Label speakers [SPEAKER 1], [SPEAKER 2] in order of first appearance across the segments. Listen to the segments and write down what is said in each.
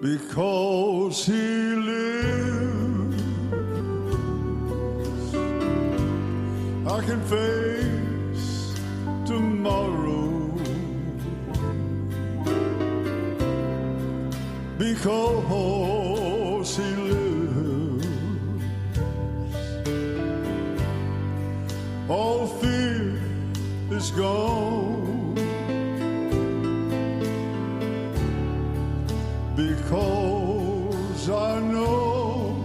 [SPEAKER 1] Because he lives, I can face tomorrow. Because he lives, all fear is gone. Because I know,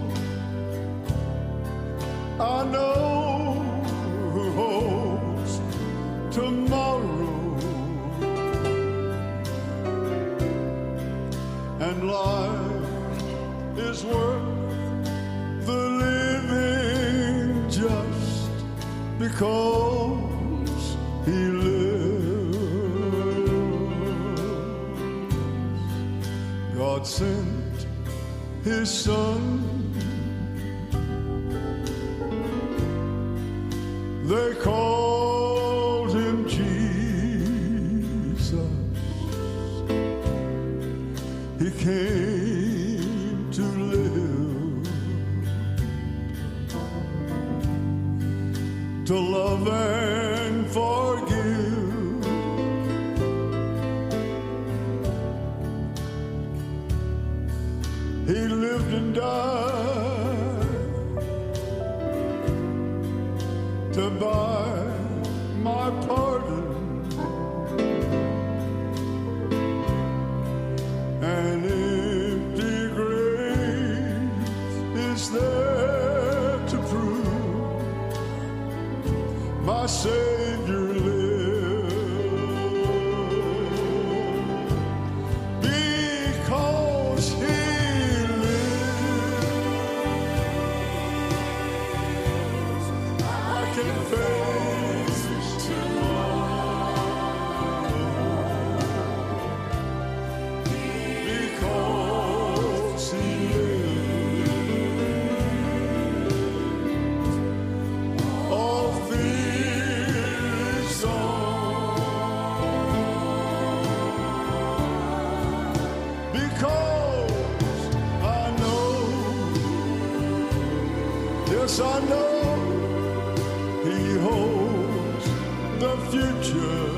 [SPEAKER 1] I know who holds tomorrow, and life is worth the living just because he lives. God sent his son. They called him Jesus. He came to live, to love and forgive. He lived and died to buy my pardon. An empty grave is there to prove my Savior lives. Because he lives, I can face tomorrow. Because he lives, all fear is gone. Because I know, yes I know, he holds the future,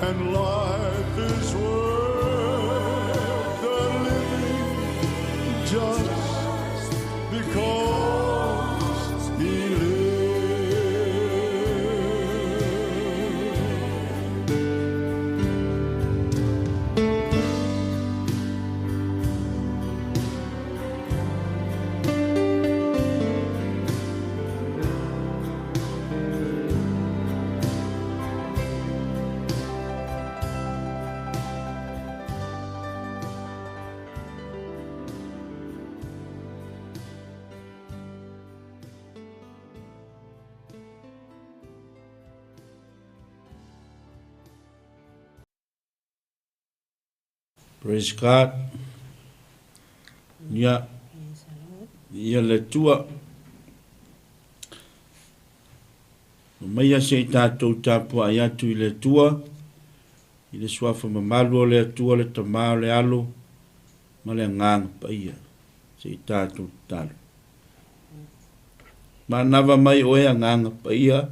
[SPEAKER 1] and life is worth the living just because he lives.
[SPEAKER 2] Praise God. Ia, ia le Atua. Omaia se i tatou tapuai atu i le Atua, i le suafa mamalu o le Atua, le Tama o le Alo, ma le Agaga Paia, se i tatou tatalo. Manava mai oe Agaga Paia,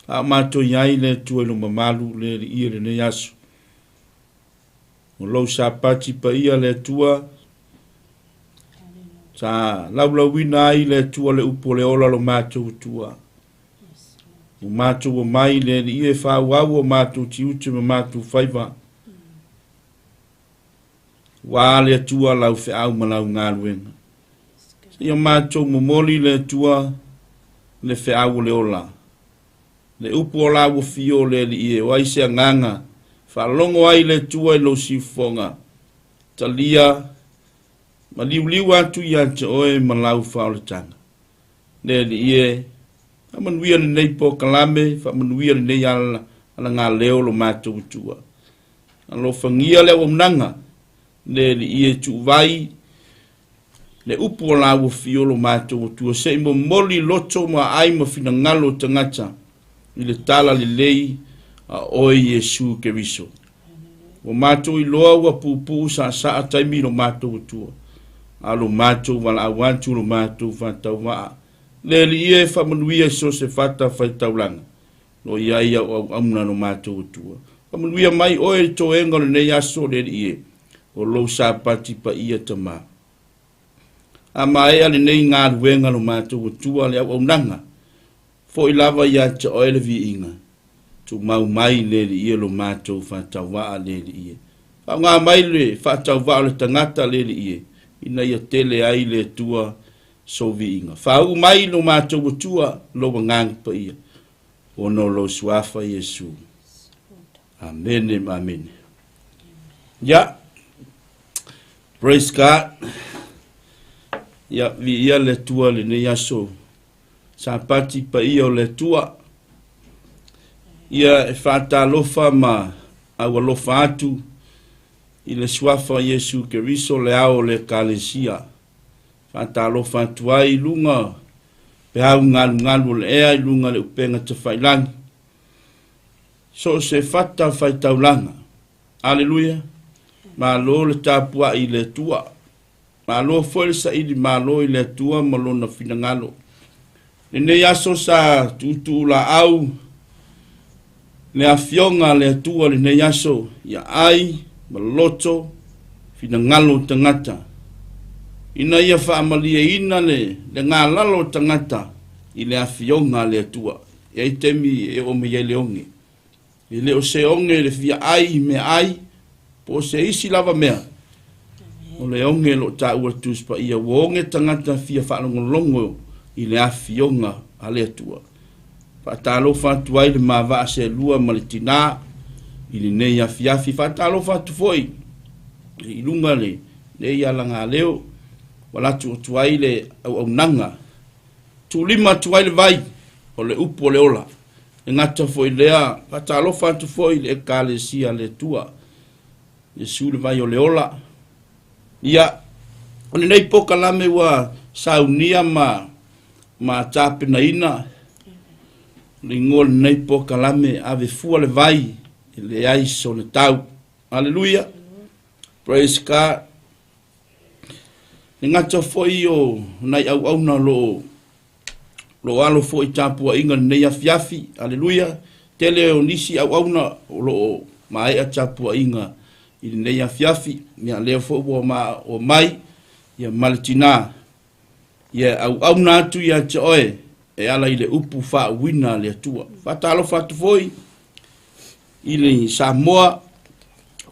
[SPEAKER 2] a o matou i ai le Atua i lo mamalu le Alii i lenei aso. O lou Sapati paia le Atua, sa laulauina ai le Atua le upu o le ola lo matou Atua. O matou omai le Alii e faaauau o matou tiute ma matou faiva. Ua le Atua lau feau ma lau galuega. Seia matou momoli le Atua le feau o le ola. Le upu o la ua fio le Alii e, o ai se agaga faalogo ai le Atua i lou siufofoga, talia ma liuliu atu ia te oe ma lau faaolataga. Le Alii e, faamanuia lenei polokalame, faamanuia lenei alagaleo lo matou Atua. Alofagia le auaunaga, le Alii e tuuvai le upu o la ua fio lo matou Atua, se i momoli loto ma aai ma finagalo o tagata i le tala lelei a oe Iesu Keriso. Ua matou iloa ua puupuu saasaa taimi i lo matou Atua, a o lo matou valaau atu lo matou faatauvaa, le Alii e faamanuia i so o se fata faitaulaga, lo i ai au auauna lo matou Atua. Faamanuia mai oe i le toega o lenei aso, le Alii e, o lou Sapati paia Tama. A maea lenei galuega lo matou Atua le auaunaga, Foi lava ia te oe le viiga, tumau mai le Alii e lo matou faatauvaa le Alii e. Faaaoga mai le faatauvaa o le tagata le Alii e, ina ia tele ai le Atua sou viiga. Faauu mai lo matou Atua lou Agaga Paia, ona o lou Suafa Iesu. Amene ma amene. Ia, praise God. Ia, viia le Atua lenei aso. Sapati paia o le Atua. Ia e faatalofa ma aualofa atu i le Suafa o Iesu Keriso le ao o le Ekalesia. Faatalofa atu ai i luga peau galugalu o le ea i luga le upega tafailagi. So o se fata faitaulaga. Aleluia. Malo le tapuai i le Atua. Malo foi le saili malo i le Atua ma Lona finagalo. Lenei aso sa tuutuulaau le afioga a le Atua lenei aso ia ai ma loto finagalo o tagata, ina ia faamalieina le le galala o tagata i le afioga a le Atua. E ai taimi e oo mai ai le oge. E le o se oge le fia ai i meaai, po o se isi lava mea. O le oge o lo o taua le Tusi Paia, ua oge tagata fia faalogologo i le afioga a le Atua. Faatalofa atu ai le mavaa seelua ma le tinā i lenei afiafi. Faatalofa atu foi i luga lenei alagaleo ua latu atu ai le auaunaga. Tuulima atu ai le vai o le upu o le ola. E gata foi lea, faatalofa atu foi i le Ekalesia a le Atua, Iesu le vai o le ola. Ia, o lenei pokalame ua saunia ma, ma tapenaina, le igoa o lenei pokalame, ave fua le vai, e leai sona tau. Aleluia! Praise God! E gata foi o nai auauna o lo o lo alo foi i tapuaiga lenei afiafi. Aleluia. Tele o nisi auauna o lo o maea tapuaiga i lenei afiafi. Ia lea foi ua ma o mai ia ma le tinā. Ia auauna atu ia te oe e ala i le upu faauuina a le Atua. Faatalofa atu foi i le Samoa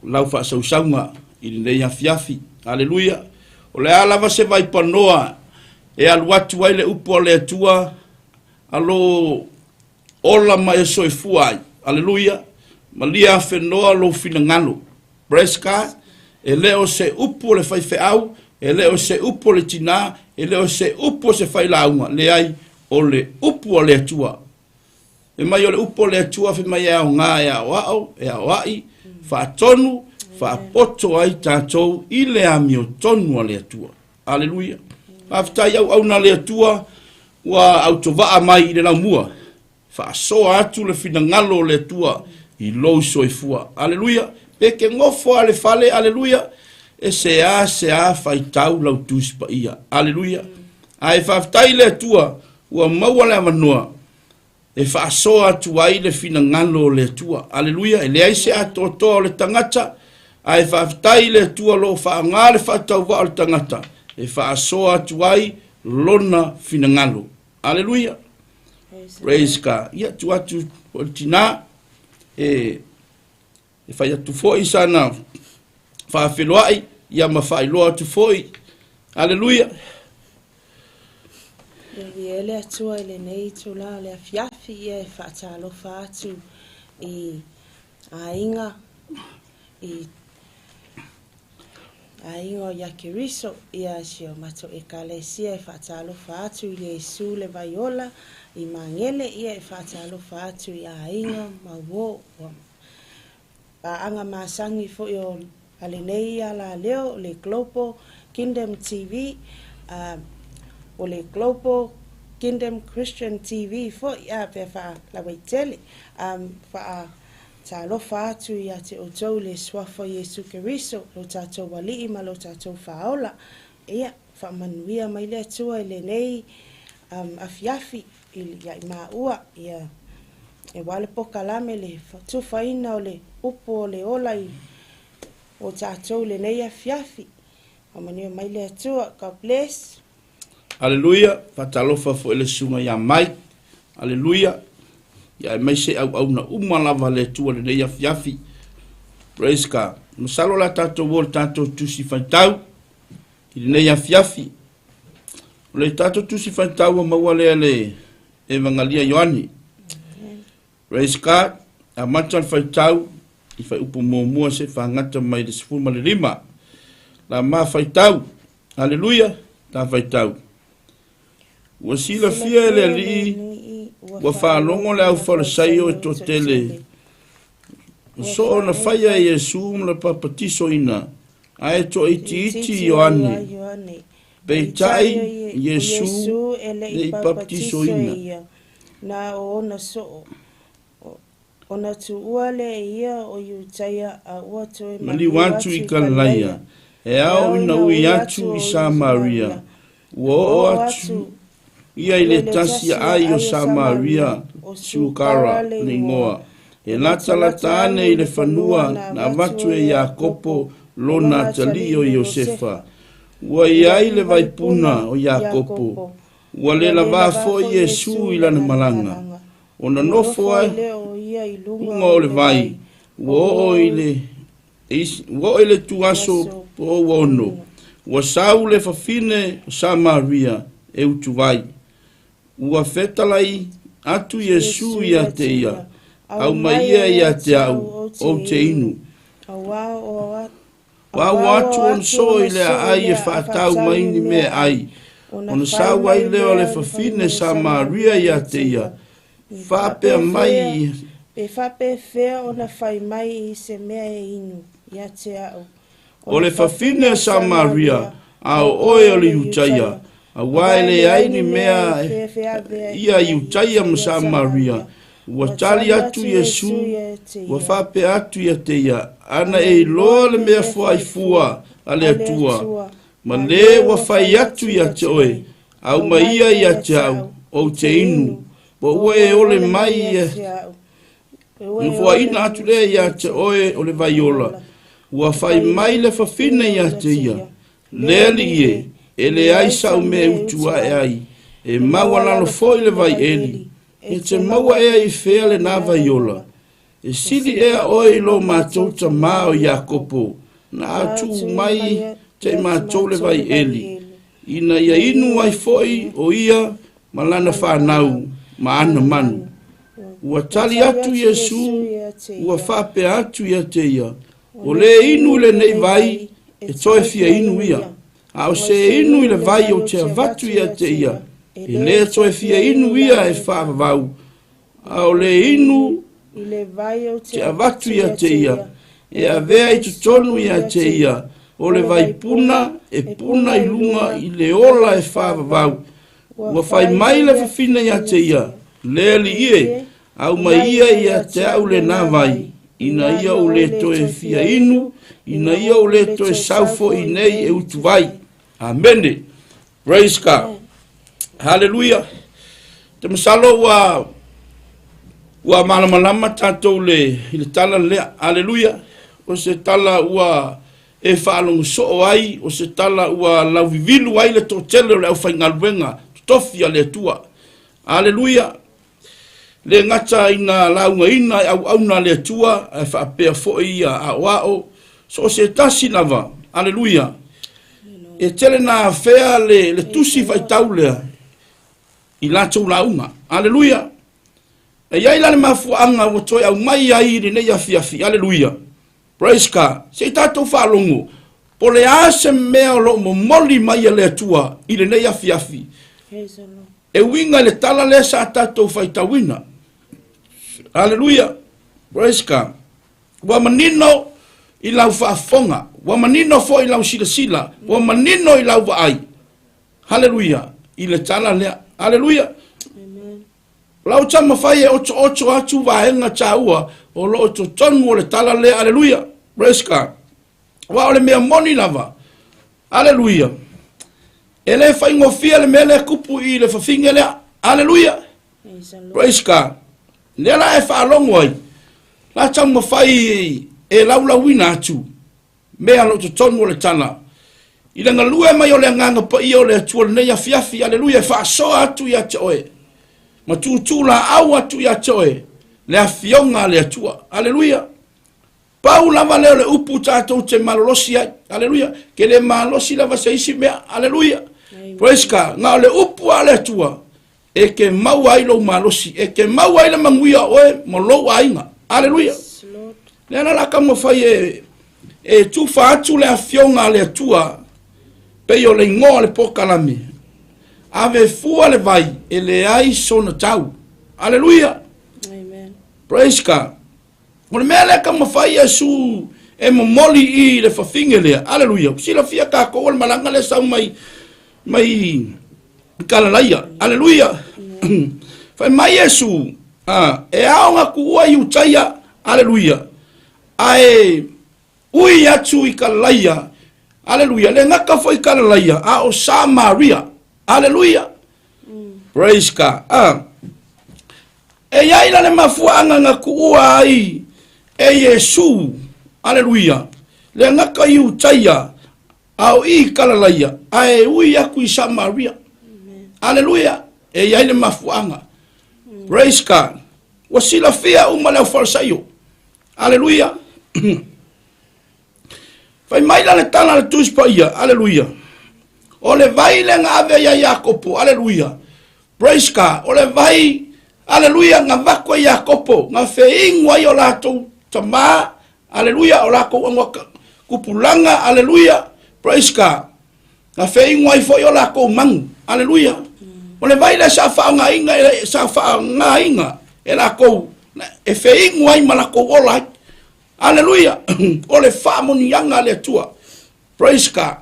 [SPEAKER 2] lau faasausauga i lenei afiafi. Aleluia. O le a lava se vaipanoa e alu atu ai le upu a le Atua alo ola ma e soifua ai. Aleluia. Malia afenoa lou finagalo. Praise God. E le o se upu o le faifeau, e le o se upu o le tinā, e le o se upu o se failauga, leai, o le upu a le Atua. E mai o le upu o le Atua fai mai e aoga e aoao, e aoai, faatonu, faapoto ai tatou i le amiotonu a le Atua. Aleluia. Faafetai auauna a le Atua ua autovaa mai i le laumua. Faasoa atu le finagalo o le Atua i lou soifua. Aleluia. Pe ke gofo a le fale, aleluia, e se a se a faitau lau Tusi Paia. Aleluia. Ae faafetai i le Atua ua maua le avanoa e faasoa atu ai le finagalo o le Atua. Aleluia! E leai se atoatoa o le tagata, ae faafetai i le Atua o lo o faaaoga le faatauvaa o le tagata e faasoa atu ai lona finagalo. Aleluia! Praise God. Ia, tuu atu o le tinā e E fai atu foi sana faafeloai ia ma faailoa atu foi. Aleluia!
[SPEAKER 3] Ia viia le Atua i lenei itula o le afiafi ia e faatalofa atu i aiga i aiga o Iakeriso ia si o matou Ekalesia e faatalofa atu i Iesu le Vaiola i Magele ia e faatalofa atu i aiga ma uo ua Paaga masani foi o a lenei alaleo o le Global Kingdom TV, a o le Global Kingdom Christian TV foi a pea faalauaitele, a faa Talofa atu ia te outou i le Suafa o Iesu Keriso, lo tatou Alii ma lo tatou Faaola. Ia, faamanuia mai le Atua i lenei um, afiafi ia i maua, ia, e ua le pokalame le tufaina o le upu o le ola i o tatou i lenei afiafi. Faamanuia mai le Atua. God bless.
[SPEAKER 2] Aleluia, faatalofa foi i le susuga ia Mike. Aleluia. Ia aemaise auauna uma lava a le Atua i lenei afiafi. Praise God. Masalo la tatou o le tatou tusi faitau i lenei afiafi. O le tatou tusi faitau ua maua lea le Evangalia Ioane. Praise God. Amata le faitau i fuaiupu muamua se fagata mai le 15. La ma faitau. Aleluia. Ta faitau. Ua silafia e le Alii, ua faalogo le aufalesaio e toatele, o soo na faia e Iesu ma le papatisoina, ae toaitiiti Ioane. Peitai, Iesu e le i papatisoina.
[SPEAKER 3] Na o ona soo, ona tuua lea e ia o Iutaia a ua toe
[SPEAKER 2] maliu atu i Kalilaia, e ao ina ui atu i Samaria. Ua oo atu ia i le tasi aai o Samaria, Sukara le igoa, e latalata ane i le fanua na avatu e Iakopo lona atalii o Iosefa. Ua i ai le vaipuna o Iakopo, ua le lavā foi Iesu i lana malaga. Ona nofo ai luga o le vai, ua oo i le ua oo i le ituaso po o ua ono, ua sau le fafine o Samaria e utuvai. Ua fetalai atu Iesu ia te ia, Aumai ia ia te au, ou te inu. Ua ua atu ona soo i le aai e faatau mai ni meaai, ona sau ai lea o le fafine Samaria ia te ia, faapea mai.
[SPEAKER 3] Pe faapefea ona fai mai i se mea e inu ia te au?
[SPEAKER 2] O le fafine a Samaria, a o oe o le Iutaia, auā e leai ni mea ia Iutaia ma Samaria. Ua tali atu Iesu, ua faapea atu ia te ia, Ana e iloa le mea fuaifua a le Atua, ma le ua fai atu ia te oe, Aumai ia ia te au, ou te inu, po ua e ole mai ia, Nofoaina atu lea ia te oe o le vaiola, ua fai mai le fafine ia te ia, Le Alii e, e leai sa'u mea e utu ae ai, e maualalo foi le vai eli, e te maua ea i fea lenā vaiola? E sili ea oe i lo matou tamā o Iakopo, na atuu mai te i matou le vai eli, ina ia inu ai foi o ia ma lana fanau ma ana manu? Ua tali atu Iesu, ua faapea atu ia te ia, O le inu i lenei vai, e toe fia inu ia. A o se inu i le vai ou te avatu ia te ia, e le toe fia inu ia e faavavau, a o le inu te avatu ia te ia, e avea i totonu ia te ia, o le vai puna e puna i luga i le ola e faavavau. Ua fai mai le fafine ia te ia, Le Alii e, Aumai ia ia te au lenā vai, ina ia ou le toe fia inu, ina ia ou le toe sau foi nei e utu vai. Amene. Praise God. Hallelujah. Te masalo ua ua malamalama tatou le i le tala lea. Hallelujah. O se tala ua e faalogo soo ai, o se tala ua lauvivilu ai le toatele o le aufaigaluega totofi a le Atua. Hallelujah. Le gata ina laugaina e auauna a le Atua, ae faapea foi ia aoao, so o se tasi lava, aleluia, e tele na afea le, le tusi faitau lea i latou lauga, aleluia. E i ai la le mafuaaga ua toe aumai ai i lenei afiafi, aleluia, praise God, se i tatou faalogo, po le a se mea o lo o momoli mai e le Atua i lenei afiafi.
[SPEAKER 3] Praise the Lord.
[SPEAKER 2] E uiga i le tala lea sa tatou faitauina. Aleluia. Praise God. Ua manino i lau faafofoga, ua manino foi i lau silasila, ua manino i lau vaai. Haleluia. I le tala lea. Haleluia.
[SPEAKER 3] Amen.
[SPEAKER 2] Lau taumafai e otooto atu vaega taua o lo o totonu o le tala lea. Aleluia. Praise God. Aua o le mea moni lava. Aleluia. E le faigofie le mea lea kupu i le fafine lea. Aleluia. Praise God. Lea la e faalogo ai, la taumafai e laulauina atu mea o lo o totonu o le tala. I le galue mai o le Agaga Paia o le Atua lenei afiafi, aleluia, e faasoa atu ia te oe, ma tūtū laau atu ia te oe, le afioga a le Atua, aleluia. Pau lava lea o le upu tatou te malolosi ai, aleluia. Ke le malosi lava se isi mea, aleluia. Praise God. Na o le upu a le Atua, e ke maua ai lou malosi, e ke maua ai le manuia o oe ma lou aiga. Aleluia. Lea la la taumafai e, e tufa atu le afioga a le Atua, pei o le igoa o le pokalame. Ave fua le vai e leai sona tau. Aleluia.
[SPEAKER 3] Amen.
[SPEAKER 2] Praise God. O le mea lea taumafai Iesu e momoli i le fafine lea. Aleluia. Silafia tatou o le malaga lea sau mai mai Galalaia. Aleluia. Fai mai Iesu, ah, e ao na tuua i Utaia. Aleluia. Ae ui atu i Galalaia. Aleluia. Le gata foi Galalaia, a o Samaria. Aleluia. Praise God. Ah. E i ai la le mafuaaga na tuua ai e Iesu, aleluia, le gata i Utaia, a o i Kalalaia, ae ui atu i Samaria. Aleluia, e i ai le mafuaaga. Praise God. Ua silafia uma le aufalesaio. Aleluia. Fai mai la le tala a le Tusi Paia, aleluia. O le vai lea na ave ia Iakopo, aleluia. Praise God. O le vai, aleluia, na vaku e Iakopo, na feinu ai o latou tamā, aleluia, o latou agoa kupulaga, aleluia. Praise God. Na feinu ai foi o latou manu, aleluia. O le vai lea sa faaaogaina e, sa faaaogaina e latou, e feinu ai ma latou ola ai. Aleluia! O le faamoniaga a le Atua. Praise God.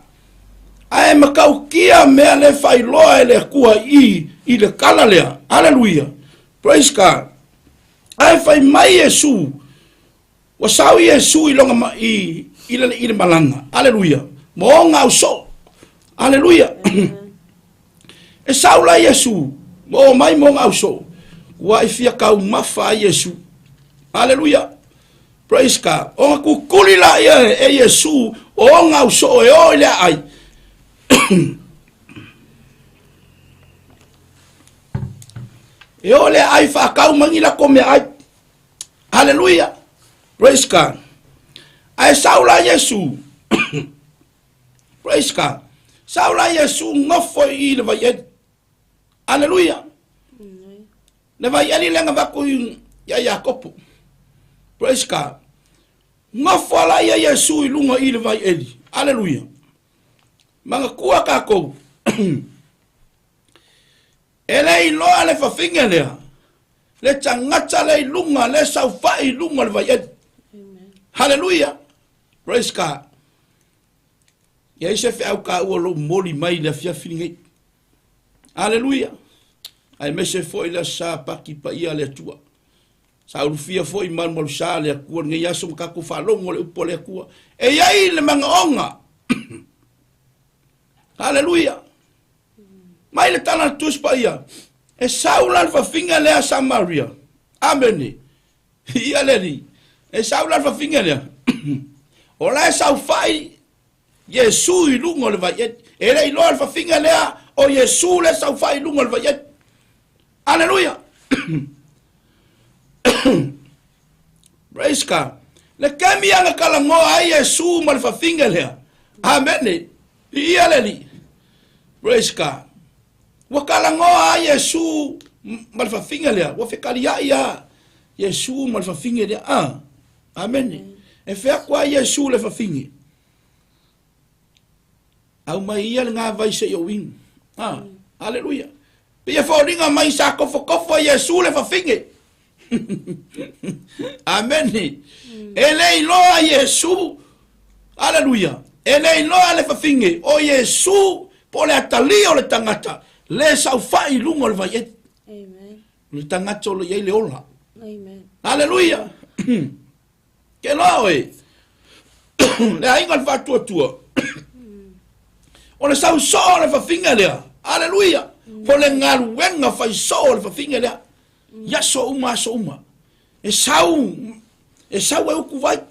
[SPEAKER 2] Ae matautia mea le faailoa e le Atua i, i le tala lea. Aleluia. Praise God. Ae fai mai Iesu, ua sau Iesu i lona i, i, le, i le malaga. Aleluia. Ma ona au soo. Aleluia. E sau la Iesu, ma o mai ma ona au soo. Ua i fia taumafa ai Iesu. Aleluia. Praise God. Ona kukuli la ia e Iesu o ona au soo e o i le aai. E o le aai whaakau mangi la ko mea ai. Hallelujah. Praise God. Ae sau la Iesu. Praise God. Sau la Iesu nofo i le vaieli. Aleluia. Le vaieli lea na vaku ia Iakopo. Praise God. Nofo ala ia Iesu i lunga i le vaieli. Aleluia. Manatua tatou. E le iloa le fafine lea, le tagata le i luga, le saofai i luga o le vaieli. Haleluia! Praise God. Ia i se feau taua lou moli mai le afiafi lenei. Haleluia! Aemaise foi le aso Sapati paia a le Atua. Sa ulufia foi malumalusa le Atua lenei aso ma tatou faalogo le upu a le Atua. E i ai le manaoga. Haleluia! Mai le tala a le Tusi Paia, e sau la le fafine lea a Samaria. Amene. Ia le Alii. E sau la le fafine lea. O la e saofai Iesu i luga o le vaieli. E le iloa le fafine lea o Iesu le saofai i luga o le vaieli. Aleluia. Praise God. Le kemi ana talanoa ai Iesu ma le fafine lea. Amene. Ia le Alii. Praise God. Ua talanoa ai Iesu ma le fafine lea. Ua fekaliai a Iesu ma le fafine lea. Ah. Amene. E fea atu ai Iesu le fafine. Au mai ia le ngā vai se i o inu. Ah. Aleluia. Pei e foliga mai sa kofokofo Iesu le fafine. Amene. E le iloa Iesu. Aleluia. E le iloa le fafine o Iesu po o le atalia o le tagata le saofai i luga o le vaieli.
[SPEAKER 3] Amen.
[SPEAKER 2] O le tagata o lo i ai le ola.
[SPEAKER 3] Amen.
[SPEAKER 2] Aleluia. Ke loa oe. Le aiga o le faatuatua. O le sausoo o le fafine lea. Aleluia. O le galuega faisoo o le fafine lea. I aso uma, aso uma. E sau, e sau e uku vai.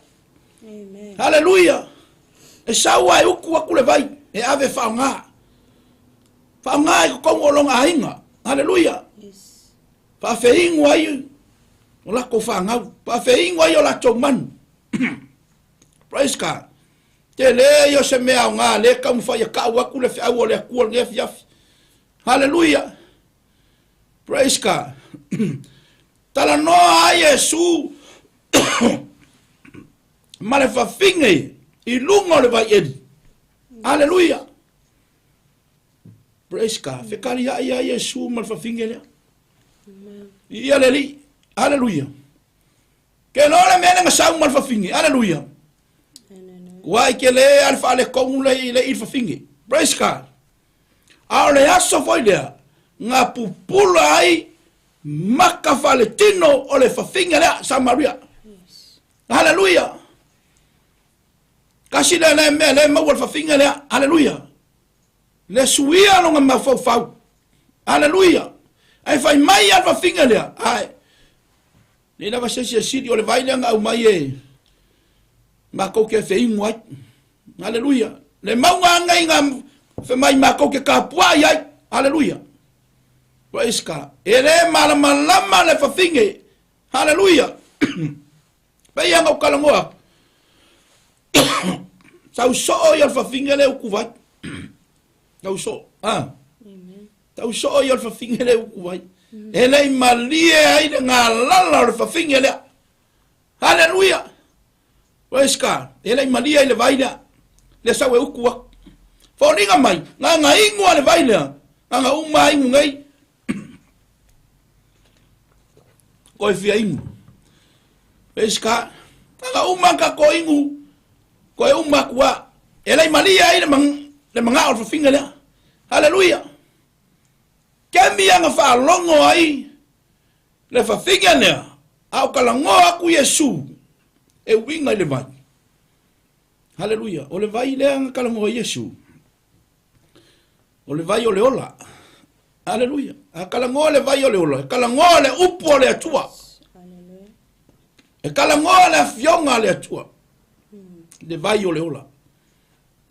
[SPEAKER 3] Amen.
[SPEAKER 2] Aleluia. E sau a e uku aku le vai. E ave whaonga. Whaonga e kokongo o longa aiga. Aleluia.
[SPEAKER 3] Yes.
[SPEAKER 2] Faafeigu ai o lakou fagau, faafeigu ai o latou manu. Praise God. Tele ia o se mea aoga lea e taumafai e ka'u atu le feau o le Atua i lenei afiafi. Haleluia. Praise God. Talanoa ai Iesu ma le fafine i luga o le vaieli. Haleluia. Praise God. Fekalia'i ai Iesu ma le fafine lea. Ia le Alii. Haleluia. Ke loa le mea le gasau ma le fafine. Haleluia. Ua i ke le a le faaletonu le i le i le fafine. Praise God. A o le aso foi lea, nga pupula ai maka faaletino o le fafine lea Samaria. Haleluia. Kasi lea le mea le maua le fafine lea. Haleluia. Le suia lona mafaufau. Aleluia! Ae fai mai a le fafine lea, ae, nei lava se isi e sili o le vai lea na aumai e makou ke feinu ai. Aleluia! Le mauga anei na fe mai makou ke kapua'i ai. Aleluia! Praise God. E le malamalama le fafine. Aleluia! Pei ona ou talanoa atu, tau soo ia o le fafine le utu vai. Tau soo. Ah. Tau soo ia o le fafine le utu vai. E le i malie ai le galala o le fafine lea. Haleluia. Praise God. E le i malie ai le vai lea. Le sau e utu aku. Foliga mai, nganga inu a le vai lea. Nganga uma inu nei. Koe fia inu. Praise God. Anga uma ka ko inu. Koe uma kua. E lei malia ai le, mang, le mangao o le fafinga lea. Hallelujah. Kemi anga whaalongo ai le fafinga lea. A o kalangoa aku Iesu e uinga i le vai. Hallelujah. O le vai lea anga kalangoa Iesu. O le vai o le ola. Aleluia. A kalagoa le vai o le ola, e kalagoa le upu o le Atua. E kalagoa le afioga a le Atua. Le vai o le ola.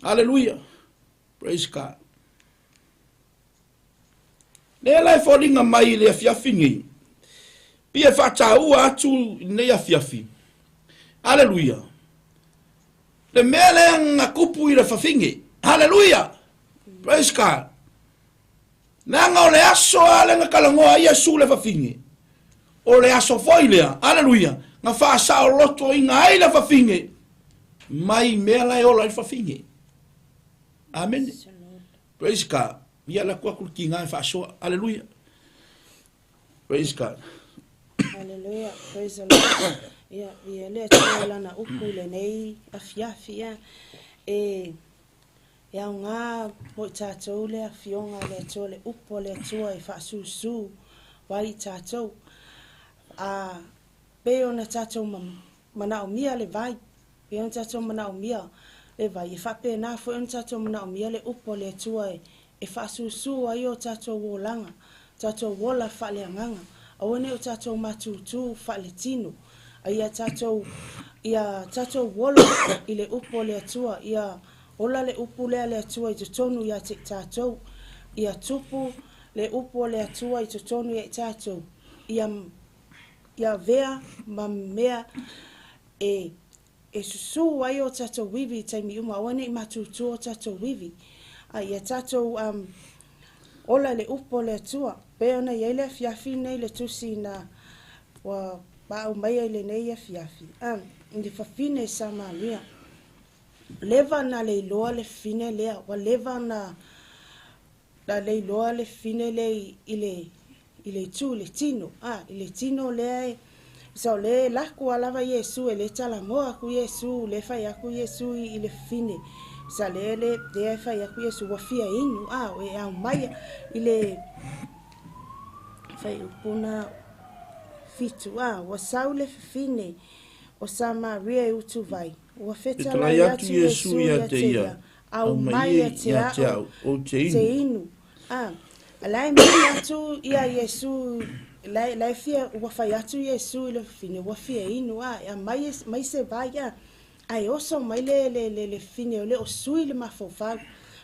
[SPEAKER 2] Aleluia. Praise God. Lea la e foliga mai i le afiafi nei. Pei e faataua atu i lenei afiafi. Aleluia. Le mea lea na kupu i le fafine. Haleluia! Praise God. Leaga o le aso a lea na talanoa ai Iesu le fafine. O le aso foi lea, haleluia, na faasaolotoina ai le fafine mai mea la e ola ai le fafine. Amene. Praise God. Ia la kua kul ki ngai faasoa. Haleluia. Praise God.
[SPEAKER 3] Hallelujah. Praise the Lord. Ia, ia le Atua i lana upu i lenei afiafi, ia. E, e aoga mo i tātou le afioga a le Atua, le upu a le Atua e faasusū ai i tātou. A, pei ona tātou ma, manaomia le vai, pei ona tātou manaomia le vai, e faapena foi ona tātou manaomia le upu a le Atua e, e faasusū ai o tātou olaga, tātou ola faaleagaga, aua ne i o tātou mātūtū faaletino, a ia tātou, ia tātou ola i le upu a le Atua, ia ola le upu lea a le Atua i totonu ia te i tātou, ia tupu le upu a le Atua i totonu ia i tātou, ia, ia avea ma mea e e susū ai o tātou iwi i taimi uma, aua ne i mātūtū o tātou iwi. A ia tātou um, ola i le upu o le Atua, pei ona i ai le afiafi nei le tusi na ua paau mai ai lenei afiafi. Um, i le fafine Samaria. Leva na le iloa le fafine lea, ua leva na Na leiloa le fine lea i le i le itu i le tino, a, i le tino lea e, sa o lea e lako a lava Iesu, e le talanoa aku Iesu, le fai aku Iesu i le fine, sa lea le, lea e fai aku Iesu, ua fia inu, a, e aumai i le fai upu na 7, a, ua sau le fafine o Samaria e utuvai, ua fetalai
[SPEAKER 2] Fetalai atu
[SPEAKER 3] atu
[SPEAKER 2] Iesu
[SPEAKER 3] Iesu
[SPEAKER 2] ia
[SPEAKER 3] ia
[SPEAKER 2] te
[SPEAKER 3] te
[SPEAKER 2] ia,
[SPEAKER 3] ia,
[SPEAKER 2] au
[SPEAKER 3] aumai
[SPEAKER 2] mai
[SPEAKER 3] ia
[SPEAKER 2] e
[SPEAKER 3] te
[SPEAKER 2] ia te
[SPEAKER 3] a'u
[SPEAKER 2] au, ou te
[SPEAKER 3] te
[SPEAKER 2] inu.
[SPEAKER 3] inu. A, la e mini atu ia Iesu, la la e fia ua fai atu Iesu i le fafine, ua fia inu, a, e aumai mai se vai, a, ae oso mai le le le le fafine o le o sui le mafaufau.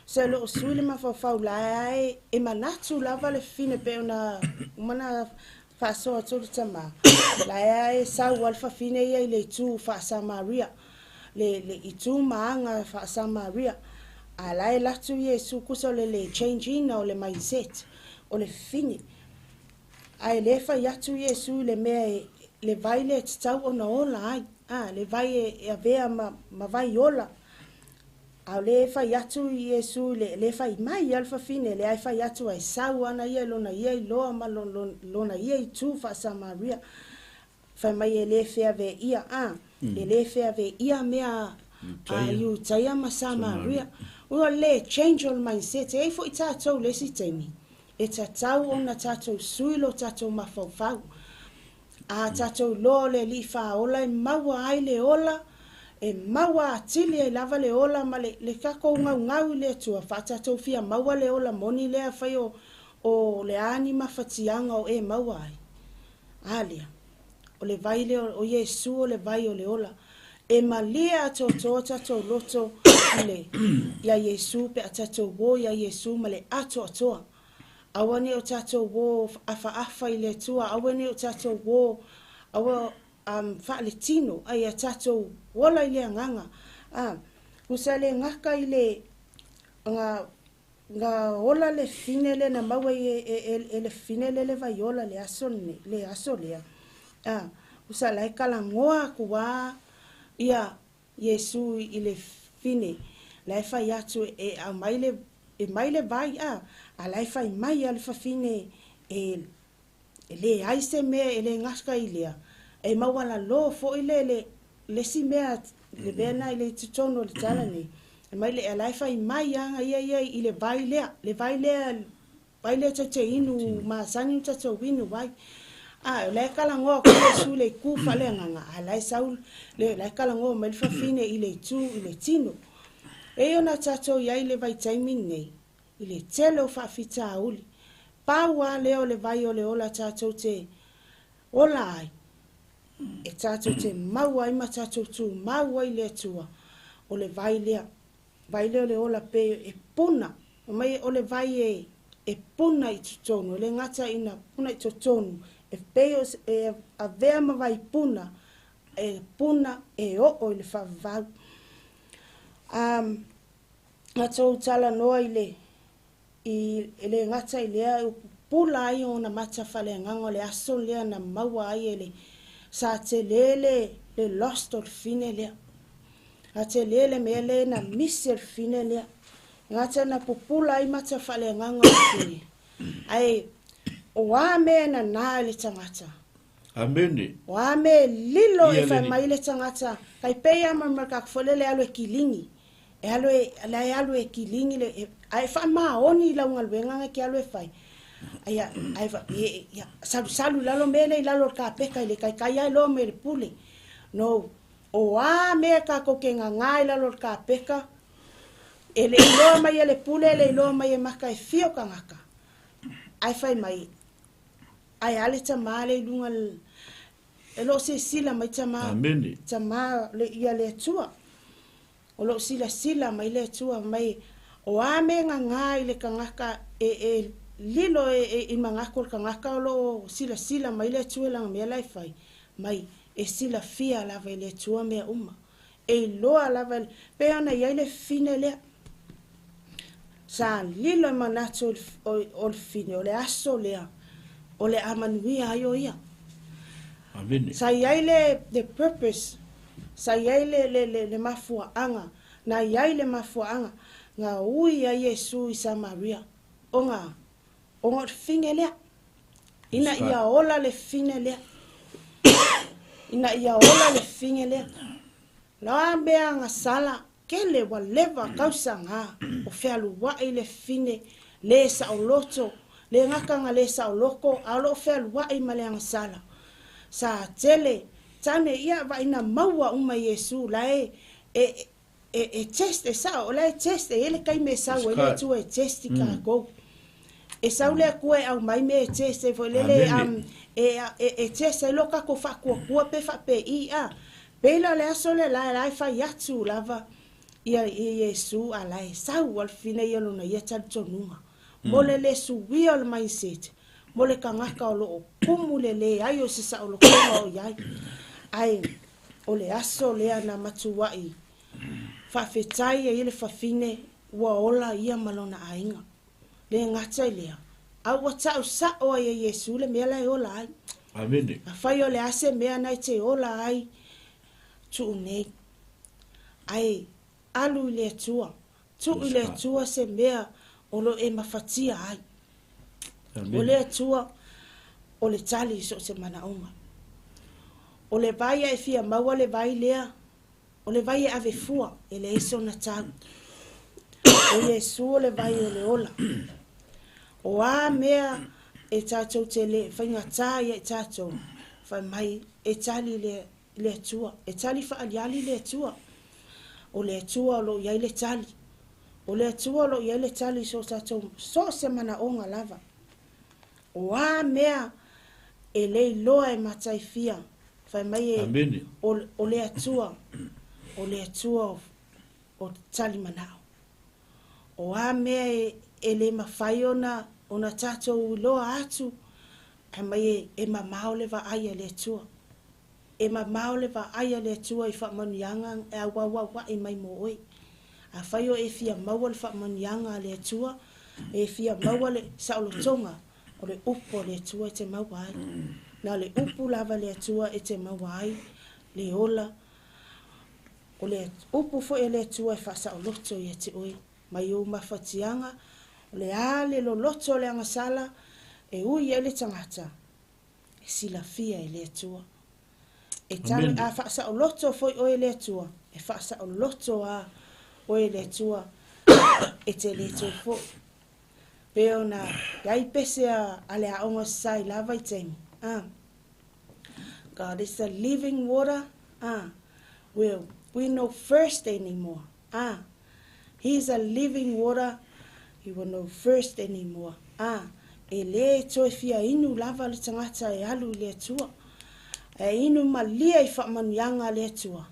[SPEAKER 3] Se o le o sui le mafaufau la e e manatu lava le fafine pe ona mana faasoa atu le tamā. La e sau a le fafine ia i le itu faa-Samaria. Le le itu ma aga faa-Samaria. A la e latu Iesu kusa o le le change ina o le mindset o le fafine. Ae le fai atu Iesu i le mea e le vai le tatau ona ola ai. A, le vai e avea ma, ma vai ola. A o le fai atu Iesu i le, le fai mai a le fafine, le ai fai atu ai sau ana ia i lona ia iloa ma lona ia itu faa-Samaria. Fai mai e le feaveaia, a, e le feaveaia mea a Iutaia ma Samaria. Ua le change o le mindset, e ai foi tātou le isi taimi, e tatau ona tātou sui lo tātou mafaufau. A tātou iloa o le Alii Faaola e maua ai le ola, e maua atili ai lava le ola ma le, le takou gaugau i le Atua, faatatou fia maua le ola moni lea fai o, o le a ni mafatiaga o e maua ai. A lea, o le vai lea o Iesu o le vai o le ola. E malie atoatoa tatou loto i le, iā Iesu pe a tatou o iā Iesu ma le atoatoa. Aua ne i o tatou o afaafa i le Atua, aua ne i o tatou o, aua faaletino, a ia tatou ola i le agaga. A, usa le gaka i le, ga, ga ola le fine lea na maua i e, e, e, e le fine le le vai ola le aso lenei, le aso lea. A, usa la e kalagoa aku a ia Iesu i le fine, la e fai atu e aumai le, e mai le vai, a, a la e fai mai a le fafine e, e le ai se mea e le gaka i lea, e maualalō foi le le le isi mea le mea na i le totonu o le tala nei. E mai le la e fai mai aga ia ia i le vai lea, le vai lea, vai lea tatou te inu masani ona tatou inu ai. A, o la e kalagoa atu Iesu i le itu faaleagaga, a la e sau le la e kalagoa mai le fafine i le itu i le tino. E i ona tatou i ai le vaitaimi lenei, i le tele o faafitauli. Pau lava lea o le vai o le ola tatou te ola ai, e tatou te maua ai ma tatou tumau ai i le Atua, o le vai lea. Vai lea o le ola pe e puna, mai o le vai e, e puna i totonu, e le gata ina puna i totonu, e pei o, e avea ma vai puna, e puna e oo i le faavavau. Tatou talanoa i le, i e le gata i lea e pupula ai ona mata faaleagaga o le aso lea na maua ai e le sa tele le, le lost o le fine lea. A tele le mea le na misi e le fine lea. Gata na pupula ai mata faaleagaga o le fine. Ae o a mea na nā e le tagata.
[SPEAKER 2] Amene.
[SPEAKER 3] O a mea lilo
[SPEAKER 2] Ia
[SPEAKER 3] e fai
[SPEAKER 2] le
[SPEAKER 3] mai le tagata. Kai pei a marmar ka fole le alu e kilingi. E alu e, la e alu e kilingi le, e, ae faamaoni i lau galuega ga ke alu e fai. Ai ai fa e, ia, salu salu lalo mea le i lalo o le kapeka i le kaikai ai loa me le pule. No, o a mea kākou ke gagā i lalo o le kapeka, e le iloa mai e le pule, e le iloa mai e maka e fia o kagaka. Ae fai mai, ae a le tamā le i luga e loo silasila mai tamā,
[SPEAKER 2] Amene.
[SPEAKER 3] tamā le, ia le Atua. O loo silasila mai le Atua mai, o a mea gagā i le kagaka e, e lilo e, e, i magako o le kagaka o loo silasila mai le Atua i lana mea la e fai. Mai, e silafia lava i le Atua mea uma. E iloa lava, pe ona i ai le fine lea. Sa lilo e manatu o, o le fine, o le aso lea, o le amanuia ai o ia.
[SPEAKER 2] Amene.
[SPEAKER 3] Sa i ai le, the purpose, sa i ai le, le, le, le mafuaaga, na i ai le mafuaaga, ga ui ai Iesu i Samaria, ona, ona o le fine lea. Ina ia ola le fine lea. Ina ia ola le fine lea. La mea gasala, kele ua leva kausaga, o fealuai le fine, le saoloto, le gakaga le saoloko, a o loo fealuai ma le agasala. Sa tele tane ia vaina maua uma Iesu la e e e e test e sao o la e test e ele kai me sau e le Atua e test i kākou. E sau le Atua e aumai mea e test ai foi lele um, e, e, e test ai lo kākou faakuakua pe faapei a. Pei la o le aso le la la e fai atu lava ia ia Iesu a la e sau al fina ia lona ia talitonuga. Mo le le suia o le mindset mo le tagata o lo o kumu le leai o se saolotoga o i ai. Ae o le aso lea na matuai faafetai ai le fafine ua ola ia ma lona aiga. Le gata i lea, a ua ta'u sa'o ai e Iesu le mea la e ola ai.
[SPEAKER 2] Amene.
[SPEAKER 3] Afai o le a se mea na e te ola ai, tuu nei. Ae alu i le Atua, tuu i le Atua se mea o lo e mafatia ai. O le Atua o le tali i so o se manaoga. O le vai a e fia maua le vai lea, o le vai e ave fua, e leai sona tau. O Iesu o le vai o le ola. O a mea e tatou te le faigata ia i tatou, fai mai e tali le le Atua. E tali faaliali le Atua. O le Atua o lo o i ai le tali. O le Atua o lo o i ai le tali i so tatou, so o se manaoga lava. O a mea e le iloa e mataifia, fai mai e,
[SPEAKER 2] Amene.
[SPEAKER 3] o, o le Atua, o le Atua o, o tali manao. O a mea e, e le mafai ona, ona tatou iloa atu, fai mai e, e mamao le vaai a le Atua. E mamao le vaai a le Atua i faamanuiaga e auauaua'i mai mo oe. Afai o e fia maua le faamanuiaga a le Atua, e fia maua le saolotoga, o le upu a le Atua e te maua ai. Na o le upu lava a le Atua e te maua ai le ola, o le upu foi a le Atua e faasaoloto ia te oe mai ou mafatiaga, o le a le loloto o le agasala e ui ai le tagata, e silafia e le Atua. E tali, a faasaoloto foi oe e le Atua, e faasaoloto a oe e le Atua, e te le toe foi. Pe ona iai pese a, a le aoga sa i lava i taimi. Ah. God is the living water. Ah. We, we no thirst anymore. Ah. He is a living water, he will no thirst anymore. Ā, e lē toe fia inu lava le tagata e alu i le Atua. E inu malie i faamanuiaga a le Atua,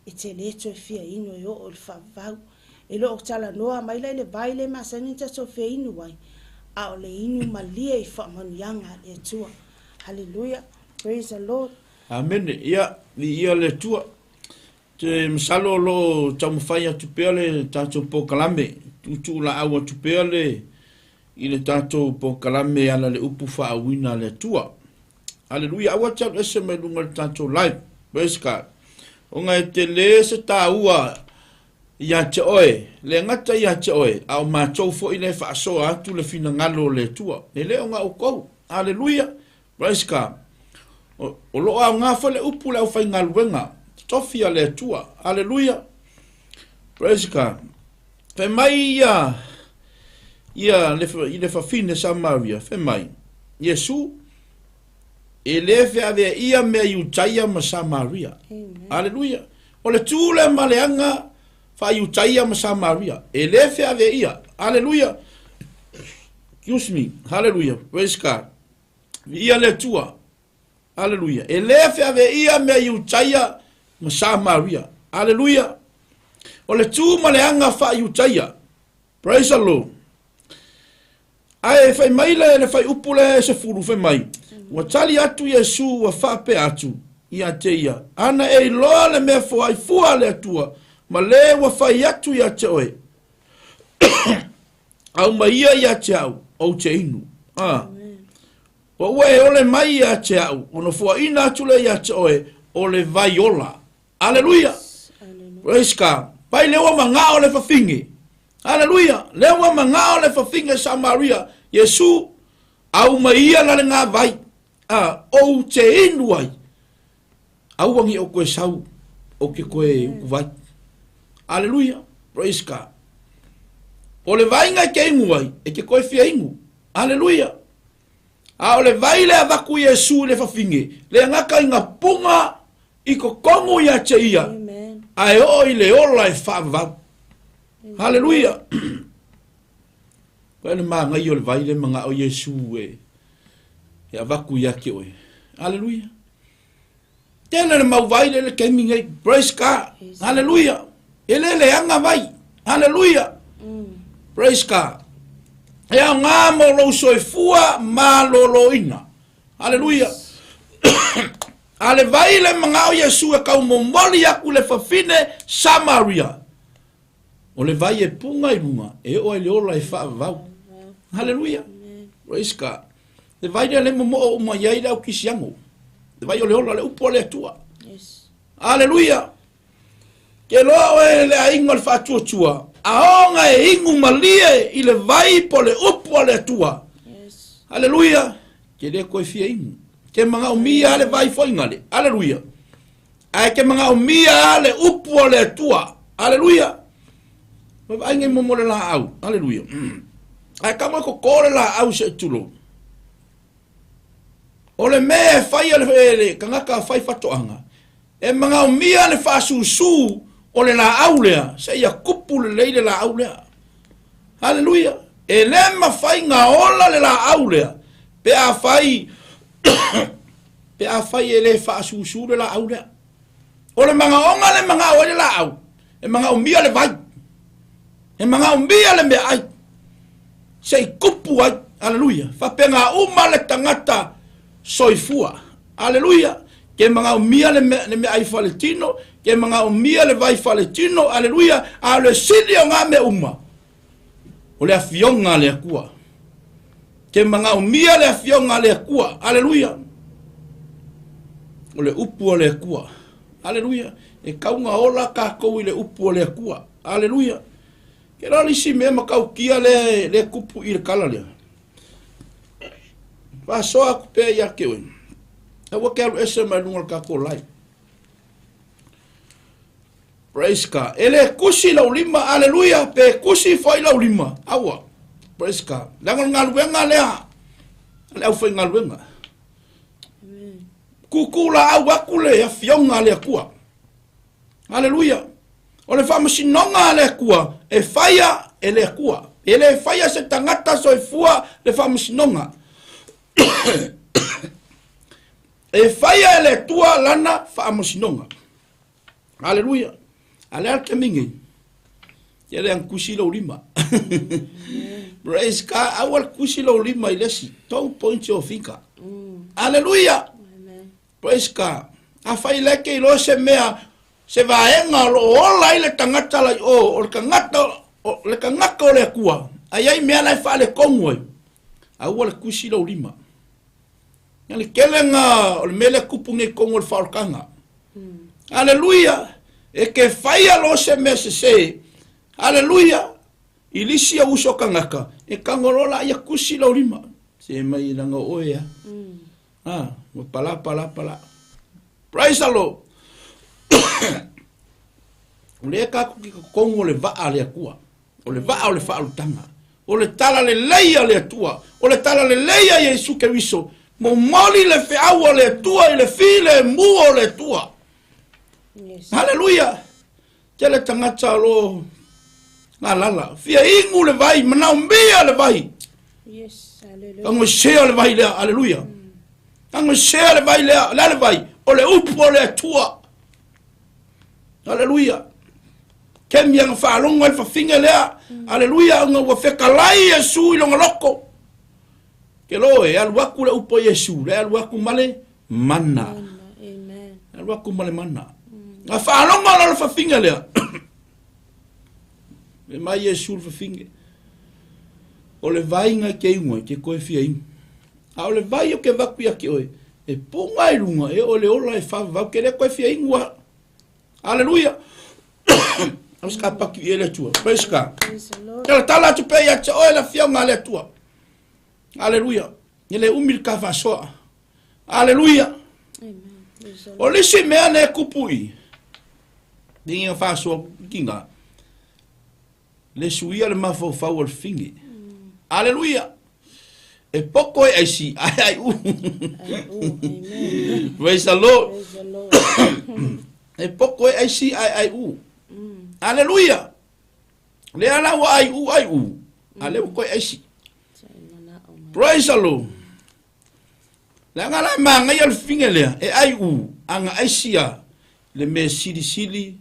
[SPEAKER 3] e te lē toe fia inu e oo i le faavavau. E le o talanoa mai la i le vai le masani na tatou fia inu ai, a o le inu malie i faamanuiaga a le Atua. Hallelujah! Praise the Lord!
[SPEAKER 2] Amene. Ia, viia le Atua. Te masalo o lo o taumafai atu pea le tatou polokalame, tuutuulaau atu pea le i le tatou polokalame e ala le upu faauuina a le Atua. Aleluia, aua te alu ese mai luga o le tatou live. Praise God. Ona e tele se taua ia te oe, le gata ia te oe, a o matou foi le faasoa atu le finagalo o le Atua. E le o na outou. Aleluia. Praise God. O, o lo o aoga foi le upu le aufaigaluega, tofi a le Atua. Aleluia. Praise God. Fai mai ia, ia le, i le fafine Samaria, fai mai, Iesu, e le feavea ia mea Iutaia ma Samaria. Aleluia. O le tū le ma le aga fa Iutaia ma Samaria. E le feavea ia. Aleluia. Excuse me. Hallelujah. Praise God. Viia le Atua. Aleluia. E le feaveaia mea Iutaia ma Samaria. Aleluia. O le tu ma le aga faa-Iutaia. Praise the Lord. Ae fai mai le, le fai upu le 10 fai mai. Ua tali atu Iesu ua faapea atu ia te ia. Ana e iloa le mea foai fua a le Atua, ma le ua fai atu ia te oe. Aumai ia ia te au, ou te inu. A. Ua ua e ole mai ia te au, ona foaina atu lea ia te oe, o le vai ola. Aleluia! Praise God. Pai le ua mangao le fafine. Aleluia! Le ua mangao le fafine Samaria. Iesu, aumai ia la le ngā vai. A, ou te inu ai. Aua ni o koe sau, o ke koe uku vai. Aleluia. Praise God. O le vainga e ke ingu ai, e ke koe fia ingu. Aleluia. A o le vai le avaku Iesu i le fafine, le gata i gapuga i totonu ia te ia, ae oo i le ola e faavavau. Haleluia! Koe le magaia o le vai le manao Iesu e e avatu ia te oe. Haleluia! Tele le mau vai le le taimi nei. Praise God. Haleluia. E le leaga vai. Haleluia. Praise God. E aoga mo lou soifua maloloina. Haleluia. A le vai le manao Iesu e kau momoli aku le fafine Samaria. O le vai e puga i luga, e oo ai le ola e faavavau. Haleluia. Praise God. Le vai lea le momoo uma i ai le au kisiano. Le vai o le ola, le upu a le Atua.
[SPEAKER 3] Yes.
[SPEAKER 2] Haleluia. Ke loa oe le aiga o le faatuatua, aoga e inu malie i le vai po le upu a le Atua.
[SPEAKER 3] Yes.
[SPEAKER 2] Haleluia. Ke le koe fia inu. Ke magaomia le vai foinga le. Haleluia. Ae ke magaomia le upu a le Atua. Haleluia. Ma vaai mo mo le laau. Haleluia. Ae ka mo ko ko le laau se tulo. O le mea e fai a le, le kangaka fai fatoanga. E magaomia le faasusu o le laau lea, se ia kupu lelei le laau lea. Haleluia. E le mafai ga ola le laau lea, pe a fai pe a fai e le faasusu le laau lea. O le magaoga le magao ai le laau, e magaomia le vai. E magaomia le mea ai. Se i kupu ai. Haleluia. Faapega uma le tagata soifua. Haleluia. Ke magaomia le mea, le mea ai faletino, ke magaomia le vai faletino. Haleluia. A o le sili o ngā mea uma, o le afioga a le Atua. Ke magaomia le afioga a le Atua. Haleluia. O le upu a le Atua. Haleluia. E kauga ola kākou i le upu a le Atua. Haleluia. Ke loa lisi mea matautia le, le kupu i le kala lea. Faasoa aku pea ia te oe. Aua ke alu ese mai luga o le kākou live. Praise God. E le kusi lau lima, aleluia, pe kusi foi lau lima. Aua. Praise God. Leaga o le galuega lea, a le aufaigaluega. Kūkū laau aku le afioga a le Atua. Aleluia. O le faamasinoga a le Atua e faia e le Atua. E le faia se tagata soifua le faamasinoga. E faia e le Atua lana faamasinoga. Aleluia. A le a le taimi nei? Ia le ang kusi lou lima. Praise God. Aua le kusi lou lima i le isi. Don't point your finger. Aleluia. Praise God. Afai le ke iloa se mea, se vaega o lo o ola ai le tagata la i o, o le tagata, o le tagata o le Atua, a i ai mea la e faaletonu ai, aua le kusi lou lima. Ia le kelega o le mea lea tupu nei i totonu o le faaolataga. Aleluia! E ke faia loa se mea sesē. Aleluia! I lisi au uso tagata, e tago loa laia kusi lou lima. Se mai leaga o oe a. Ah, ua pala pala pala. Praise the Lord. O lea kākou ki totonu o le vaa a le Atua. O le vaa o le faaolataga. O le tala lelei a le Atua. O le tala lelei a Iesu Keriso. Momoli le feau a le Atua i le filemu o le Atua.
[SPEAKER 3] Yes.
[SPEAKER 2] Haleluia. Tele tagata o lo galala. Fia inu le vai, manaomia le vai.
[SPEAKER 3] Yes. Hallelujah.
[SPEAKER 2] Tagoesea le vai lea, aleluia. Tagoesea le vai lea, le a le vai? O le upu o le Atua. Aleluia. Kemi aga faalogo ai le fafine lea, aleluia, ona ua fetalai Iesu i lona loko. Ke lo e alu aku le upu a Iesu, le alu aku ma le mana.
[SPEAKER 3] Amen.
[SPEAKER 2] Alu aku ma le mana. Na faalogo loa le fafine lea. E mai Iesu le fafine. O le vai ga ke iuga, ke koe fia inu. A o le vai o ke vaku ia ke oe, e puga i luga, e o le ola e whavavau, ke le koe fia inu a. Aleluia. Au se ka paki i e le Atua. Praise God.
[SPEAKER 3] Praise the Lord.
[SPEAKER 2] Tala tala atu pea ia te oe le afioga a le Atua. Aleluia. E le umi le ka faasoa. Aleluia.
[SPEAKER 3] Amen. Praise the Lord.
[SPEAKER 2] O le isi mea ne kupu i. Ni nga faasoa kinga. Le suia le mafaufau o le fafine. Aleluia. E poko e aisi ai ai u. Praise the Lord.
[SPEAKER 3] Praise the Lord.
[SPEAKER 2] E poko e aisi ai ai u. Aleluia. Le ala ua ai u ai u. A le ua koe aisi. Praise the Lord. Le aga la mangai al finge lea e ai u anga aisia le me sili sili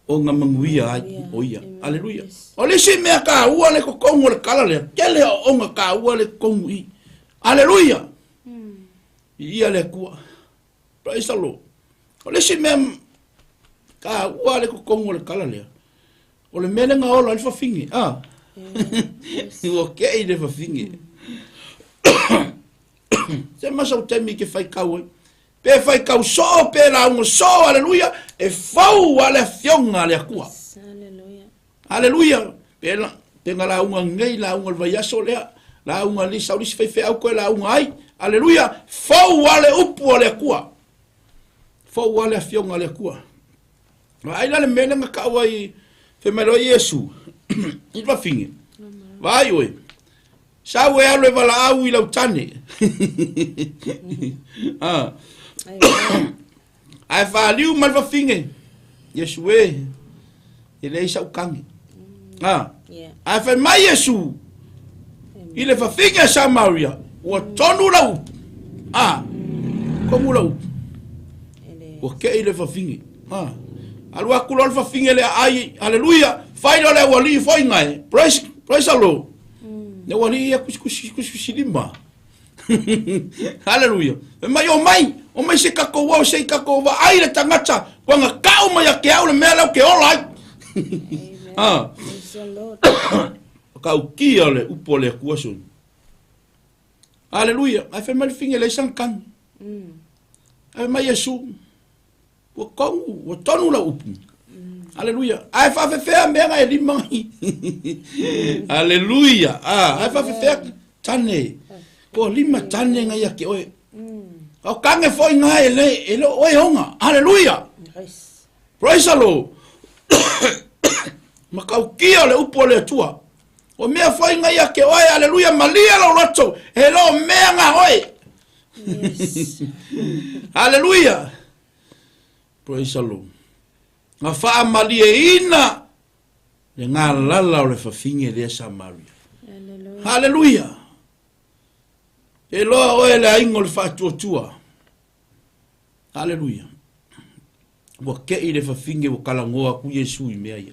[SPEAKER 2] o nga manguia ai o ia. Aleluia. O le isi mea ka ua le kokongu o le kala lea. Kele o onga ka ua le kokongu i. Aleluia. I ia le kua. Praise the Lord. O le isi mea ka ua le kokongu o le kala lea. O le mea le nga ola le fawhinge. Ah. Ua kei le fawhinge. Se masa o temi ke whai kau ai. Pe whai kau soo, pe launga soo, aleluia, e fau a le afioga a le Atua.
[SPEAKER 3] Hallelujah.
[SPEAKER 2] Aleluia. Pe la, pe nga launga ngei, launga le vaiaso lea, launga li sau lisi faifeau koe launga ai. Aleluia. Fau a le upu a le Atua. Fau a le afioga a le Atua. Vaai la le mea lea na kau ai, fai mai loa Iesu, i le fafine, vaai oe, Sau e alu e valaau i lau tane. Ah. Ae faaliu mai le fafine, Iesu e, e leai sau kage. Ah. Ae fai mai Iesu, i le fafine a Samaria, ua tonu lau upu. Ah. Komu lau upu. Ua kei le fafine. Ah. Alu aku loa le fafine le aai, haleluia, fai loa le aualii foi gae. Praise, praise the Lord. Le aualii ia kusi kusi kusi kusi lima. Haleluia. E mai o mai, o mai se kako wau se kako wa ai le tangata, kua nga kau mai a ke au le mea lau ke ola ai. Ah.
[SPEAKER 3] Praise the Lord.
[SPEAKER 2] Ka ukia le upo le akua sun. Haleluia. Ai fai mai le finge le sang kang. Ai mai Yesu. Ua kongu, ua tonu lau upu. Aleluia. Ae faafefea mea nga e lima ngai. Aleluia. Ah, ae faafefea tane. Ko lima tane ngai ia ke oe. O kange foi ngai e le e le oe honga. Aleluia.
[SPEAKER 3] Yes.
[SPEAKER 2] Praise the Lord. Makaukia le upu o le Atua. O mea foi ngai ia ke oe, aleluia, malia lau loto, e lo mea nga oe.
[SPEAKER 3] Yes.
[SPEAKER 2] Haleluia. Praise the Lord. Nga faamalieina le galala o le fafine lea Samaria.
[SPEAKER 3] Hallelujah.
[SPEAKER 2] Haleluia. E loa oe le aiga o le faatuatua. Haleluia. Ua kei le fafine ua kalagoa aku Iesu i mea ia.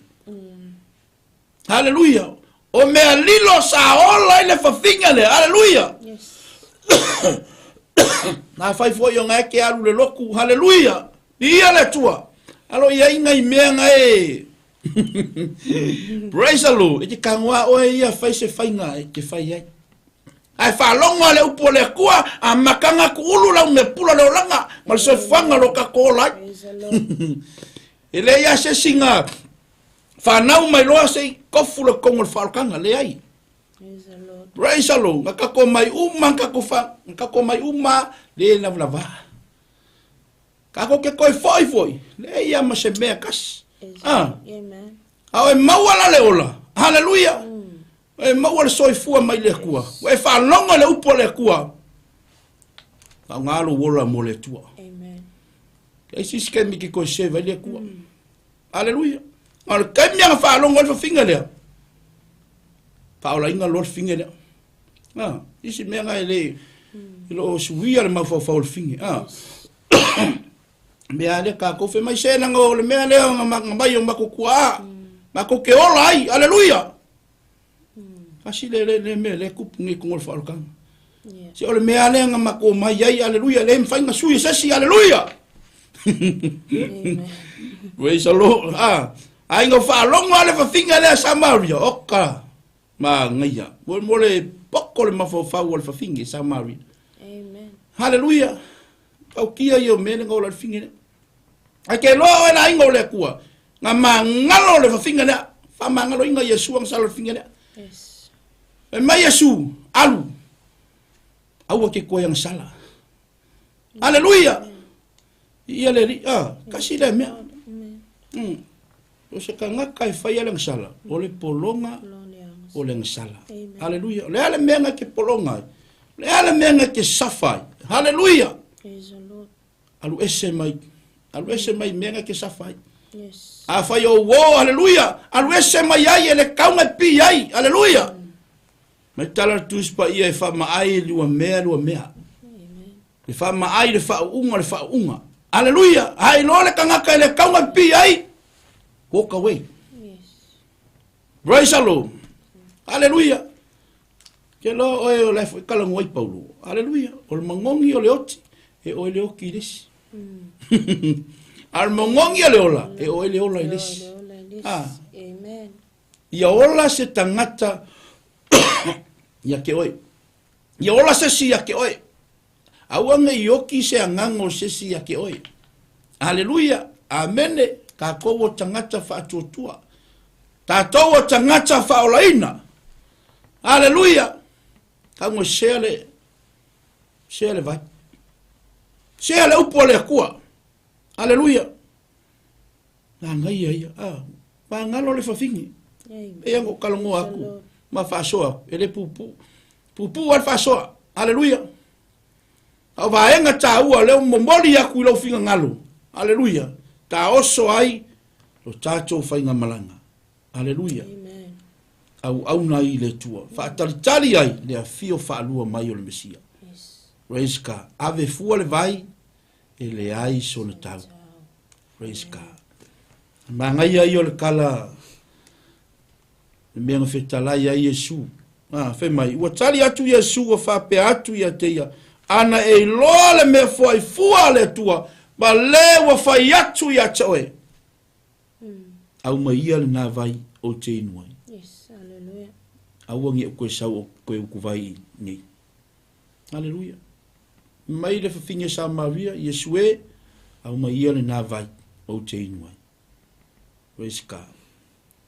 [SPEAKER 2] Haleluia. O mea lilo sa ola i le fafine lea. Haleluia.
[SPEAKER 3] Yes.
[SPEAKER 2] Nā whai foi o ngā ke alu le loku. Haleluia. Ia le Atua. Alo ia inga i mea nga e. Praise the Lord. E te kangoa oe ia whai se whainga e te whai ai. Ae whaalongo a le upu o le Atua, a makanga ku ulu lau me pula le olanga, ma le soifuaga lo kako ola ai.
[SPEAKER 3] Praise the Lord.
[SPEAKER 2] E le ia se singa whanau mai loa se i kofu le kongo le whaolokanga, le ai.
[SPEAKER 3] Praise the Lord.
[SPEAKER 2] Praise the Lord. Nga kako mai uma, nga kako wha, nga kako mai uma, le lava lava. Kako ke koi foi foi, le ia ma se mea kasi.
[SPEAKER 3] Praise the
[SPEAKER 2] Ah.
[SPEAKER 3] Lord. Amen.
[SPEAKER 2] A oe maua la le ola. Haleluia. E maua le soifua mai le Atua. Ua e faalogo i le upu a le Atua. Faaaoga lou ola mo le Atua.
[SPEAKER 3] Amen.
[SPEAKER 2] Leai se isi taimi ke toe serve ai le Atua. Haleluia. A o le taimi lava na faalogo ai le fafine lea, faaolaina loa le fafine lea. Ah, isi mea na e le, e le o suia le mafaufau o le fafine. Ah. Mea lea kākou fai mai se langa o le mea lea nga mai o makou kuaa. Makou ke ola ai. Aleluia. Kasi le le le mea le kupu ngi kongo le whaalokanga.
[SPEAKER 3] Yeah.
[SPEAKER 2] Se o le mea lea nga makou mai ai. Aleluia. Le mwhai nga sui sesi. Aleluia.
[SPEAKER 3] Amen.
[SPEAKER 2] Praise the Lord. Ah. Ai nga whaalongo ale whawhinga lea Samaria. Oka. Ma ngaia. Mo mo le poko le mafaufau o le whawhinga Samaria.
[SPEAKER 3] Amen.
[SPEAKER 2] Hallelujah. Kau kia i o mele nga o la le finge lea. Ai ke loa oe la inga o le Atua. Nga mangalo le whawhinga lea. Wha mangalo inga Yesu ang salo le finge lea.
[SPEAKER 3] Yes.
[SPEAKER 2] E mai Yesu, alu. Aua ke koe ang sala. Hallelujah. Ia le ri, ah, kasi le mea.
[SPEAKER 3] Amen.
[SPEAKER 2] O se kangaka e whai ale ang sala. O le polonga
[SPEAKER 3] Lord,
[SPEAKER 2] O le agasala. Haleluia. O le a le mea na e te pologa ai? O le a le mea na e te safa ai? Haleluia. Alu ese mai, alu ese mai mea na e te safa ai.
[SPEAKER 3] Yes.
[SPEAKER 2] Afai o uō, haleluia, alu ese mai ai e le taoga e pi ai, haleluia. Mai tala le Tusi Paia e faamaai lua mea lua mea.
[SPEAKER 3] Amen.
[SPEAKER 2] Le faamaai le faauuga le faauuga. Haleluia! A iloa le tagata e le taoga e pi ai, walk away.
[SPEAKER 3] Yes.
[SPEAKER 2] Praise the Lord. Haleluia. Ke loa oe o le foi kala ngoi Paulo. Haleluia. O le magogi o le oti, e oe le oki i le isi. A o le magogi o le ola, e oe le ola i le isi.
[SPEAKER 3] Le ola i le isi.
[SPEAKER 2] Ah.
[SPEAKER 3] Amen.
[SPEAKER 2] Ia ola se tagata ia te oe. Ia ola se isi ia te oe. Aua ne i oki se agaga o se isi ia te oe. Aleluia! Amene! Tatou o tagata faatuatua. Tatou o tagata faaolaina. Aleluia! Tau e sea le, sea le vai. Sea le upu a le Atua. Aleluia! Manaia ia. Ah, pagalo le fafine. E ia kalogoa aku ma faasoa aku. E le puupuu. Puupuu lava le faasoa. Aleluia. A o vaega taua lea ua momoli aku i lou finagalo. Aleluia. Taoso ai lo tatou faigamalaga. Aleluia.
[SPEAKER 3] Amen.
[SPEAKER 2] Auauna ai i le Atua. Faatalitali ai le afio faalua mai o le Mesia.
[SPEAKER 3] Yes.
[SPEAKER 2] Praise God. Ave fua le vai e leai sona tau. Praise God. Manaia ia o le tala le mea na fetalai ai Iesu. Ah, fai mai, ua tali atu Iesu ua faapea atu ia te ia, ana e iloa le mea fuaifua a le Atua, ma le ua fai atu ia te oe. Aumai ia lena vai ou te inu ai.
[SPEAKER 3] Yes, hallelujah.
[SPEAKER 2] Aua ne i koe sau o koe uku vai nei. Aleluia. Mai le fafine Samaria, Iesu e, aumai ia lena vai ou te inu ai. Praise God.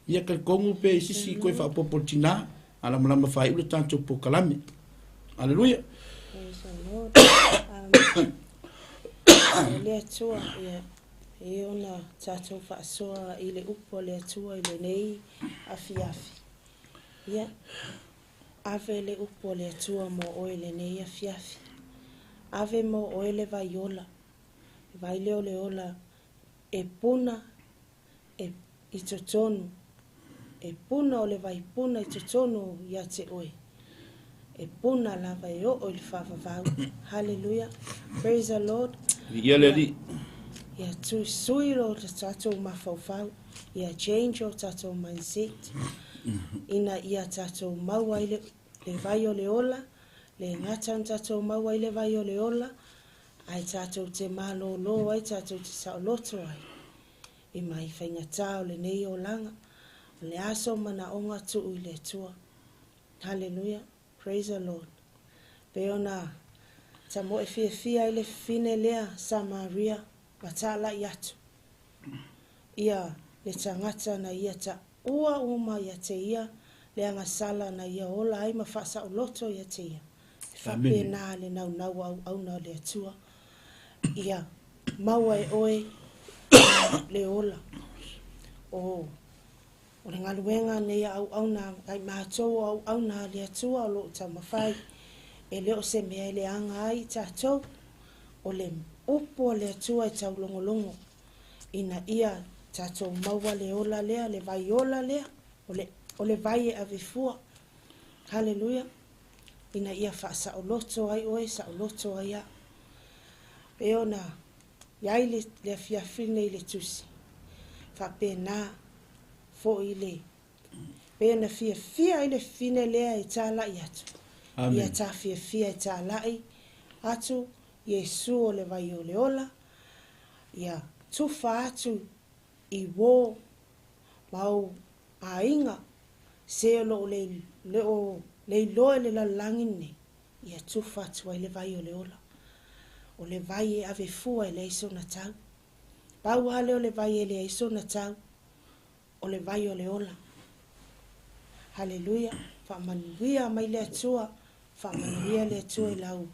[SPEAKER 2] Ia talitonu pe sisi koe faaopoopo le tina, a lamalama faaiu le tatou polokalame. Aleluia.
[SPEAKER 3] Praise the Lord. Amen. Le Atua, ia, e ona tatou faasoa i le upu a le Atua i lenei afiafi. Ia, Ave le upu a le Atua mo oe i lenei afiafi. Ave mo oe le vai ola, le vai lea o le ola e puna e i totonu, e puna o le vai puna i totonu ia te oe. E puna lava e oo i le faavavau. Hallelujah. Praise the Lord.
[SPEAKER 2] Viia le Alii.
[SPEAKER 3] Ia tuisui lo tatou mafaufau. Ia change o tatou mindset ina ia tatou maua ai le, le vai o le ola, le gata ona tatou maua ai le vai o le ola, ae tatou te malōlō ai, tatou te saoloto ai i mai faigata o lenei olaga. O le a sou manaoga tuu i le Atua. Hallelujah. Praise the Lord. Pei ona tamoe fiafia ai le fafine lea Samaria ma tāla'i atu. Ia le tagata na ia taua uma ia te ia le agasala na ia ola ai ma faasaoloto ia te ia. E faapena le naunau auauna o le Atua ia maua e oe le ola. O o le galuega nei a auauna ai matou o auauna a le Atua o lo o taumafai e le o se mea e leaga ai i tatou. O le upu a le Atua e taulogologo ina ia tatou maua le ola lea, le vai ola lea, o le, o le vai e ave fua. Haleluia. Ina ia faasaoloto ai oe, saoloto ai au. E ona i ai le, le afiafi lenei i le tusi, faapena foi le, pe na fiafia ai le fine lea e tāla'i atu.
[SPEAKER 2] Amen.
[SPEAKER 3] Ia tā fiafia e tāla'i atu Iesu o le vai o le ola, ia tufa atu i uō ma ou aiga se o lo o le, le o le iloa i le lalolagi lenei, ia tufa atu ai le vai o le ola. O le vai e ave fua e leai sona tau. Pau lava lea o le vai e leai sona tau, o le vai o le ola. Haleluia! Faamanuia mai le Atua, faamanuia le Atua i lau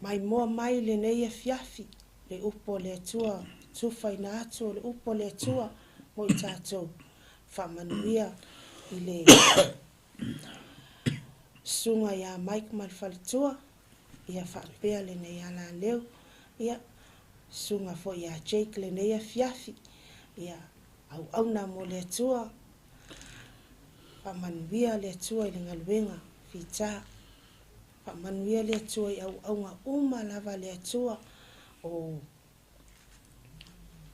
[SPEAKER 3] maimoa mai i lenei afiafi, le upu a le Atua, tufaina atu o le upu a le Atua mo i tatou. Faamanuia. i le Susuga ia Mike ma le faletua, ia faapea lenei alaleo, ia, Susuga foi ia Jake lenei afiafi, ia, auauna mo le Atua, faamanuia le Atua i le galuega fita, faamanuia le Atua i auauga uma lava a le Atua, o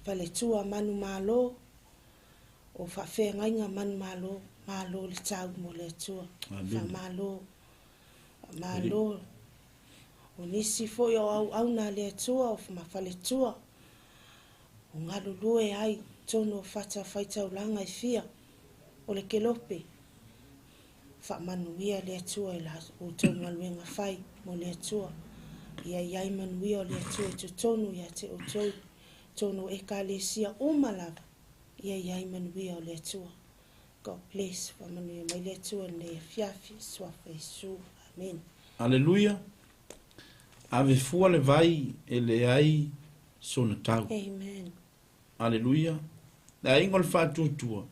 [SPEAKER 3] faletua manumalo, O faafeagaiga manumalo, malo le tau mo le Atua. Faamalo, faamalo. O nisi foi o auauna a le Atua o ma faletua, o galulue ai totonu o fata faitaulaga e fia o le kelope. Faamanuia le Atua i la outou galuega fai mo le Atua. Ia i ai manuia o le Atua i totonu ia te outou, totonu o Ekalesia uma lava. Ia i ai manuia o le Atua. God bless. Faamanuia mai le Atua i lenei afiafi. Suafa Iesu. Amen.
[SPEAKER 2] Aleluia. Ave fua le vai e leai sona tau.
[SPEAKER 3] Amen.
[SPEAKER 2] Aleluia. Le aiga o le faatuatua,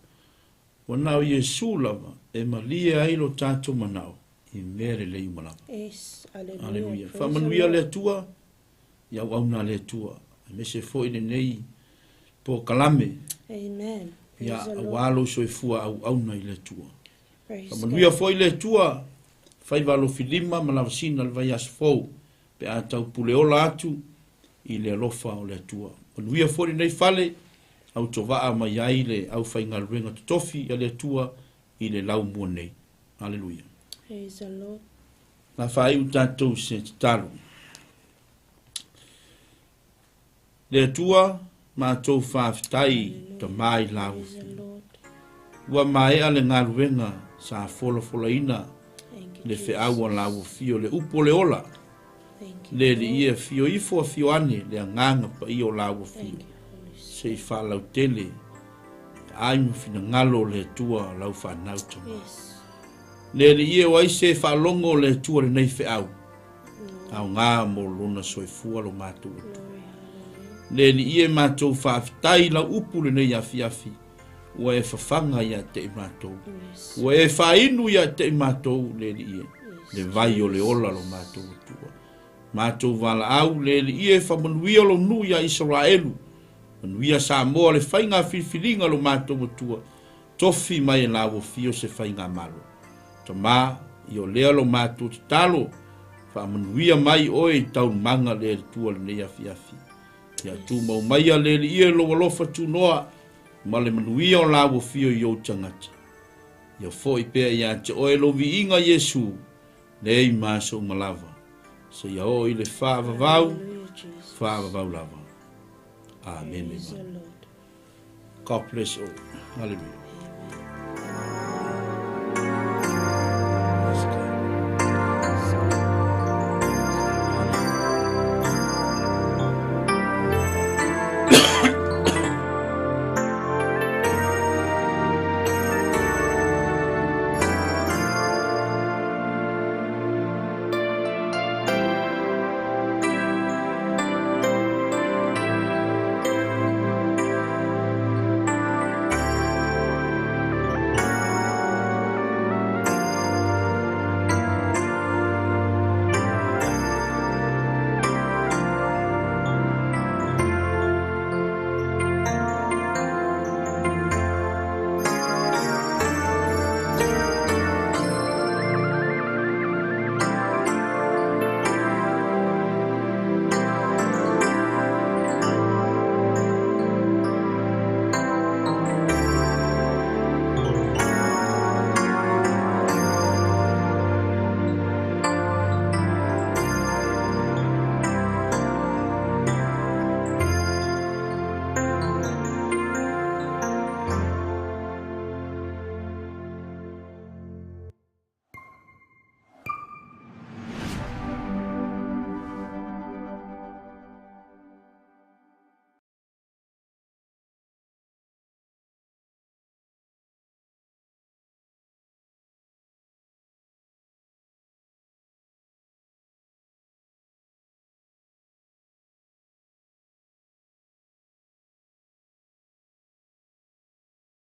[SPEAKER 2] ua na o Iesu lava e malie ai lo tatou manao i mea lelei uma lava.
[SPEAKER 3] Yes. Aleluia.
[SPEAKER 2] Aleluia.
[SPEAKER 3] Praise the
[SPEAKER 2] Faamanuia le
[SPEAKER 3] Lord.
[SPEAKER 2] Atua i auauna a le Atua, aemaise foi lenei polokalame.
[SPEAKER 3] Amen.
[SPEAKER 2] Ia,
[SPEAKER 3] Praise the Lord.
[SPEAKER 2] aua lou soifua auauna i le Atua.
[SPEAKER 3] Praise
[SPEAKER 2] Faamanuia
[SPEAKER 3] God.
[SPEAKER 2] foi le Atua, faiva alofilima ma lavasina le vaiaso fou, pe a tau puleola atu i le alofa o le Atua. Manuia foi lenei fale, autovaa mai ai le aufaigaluega totofi a le Atua i le laumua nei. Aleluia.
[SPEAKER 3] Praise the Lord.
[SPEAKER 2] La faaiu tatou se tatalo. Le Atua, matou faafetai tamā i lau
[SPEAKER 3] Praise the
[SPEAKER 2] afio.
[SPEAKER 3] Lord.
[SPEAKER 2] Ua maea le galuega sa folafolaina
[SPEAKER 3] Thank you,
[SPEAKER 2] le feau a lau
[SPEAKER 3] Jesus.
[SPEAKER 2] afio, le upu o le ola.
[SPEAKER 3] Thank you,
[SPEAKER 2] Le
[SPEAKER 3] Lord.
[SPEAKER 2] alii e afio ifo afio ane le agaga paia o lau afio.
[SPEAKER 3] Thank you, Holy
[SPEAKER 2] Se i
[SPEAKER 3] Spirit.
[SPEAKER 2] faalautele, ai ma finagalo o le Atua lau fanau tamā.
[SPEAKER 3] Yes.
[SPEAKER 2] Le alii e o ai se faalogo o le Atua lenei feau.
[SPEAKER 3] Lord.
[SPEAKER 2] Ao ngā mo lona soifua lo mātou Atua.
[SPEAKER 3] Glory, hallelujah.
[SPEAKER 2] Le alii e mātou faafetai lau upu lenei afiafi. Ua e fafaga ia te i mātou.
[SPEAKER 3] Yes.
[SPEAKER 2] Ua e faainu ia te i mātou le alii e.
[SPEAKER 3] Yes,
[SPEAKER 2] Le vai o le ola lo mātou Atua. Mātou valaau le alii e faamanuia lo nuu ia Israelu. Manuia Samoa le faiga filifiliga lo mātou Atua. Tofi mai e lau afio se faiga malo. Tamā, i o lea lo mātou tatalo. Faamanuia mai oe i taumaga le Atua lenei afiafi. Ia tumau mai a le alii e lou alofa tunoa ma le manuia o lau afio i ou tagata. Ia foi pea ia te oe lou viiga Iesu, nei ma aso uma lava. Se ia oo i le faavavau,
[SPEAKER 3] Hallelujah, Jesus.
[SPEAKER 2] faavavau lava. Amen.
[SPEAKER 3] Praise the
[SPEAKER 2] Amen.
[SPEAKER 3] Lord.
[SPEAKER 2] God bless all. Hallelujah.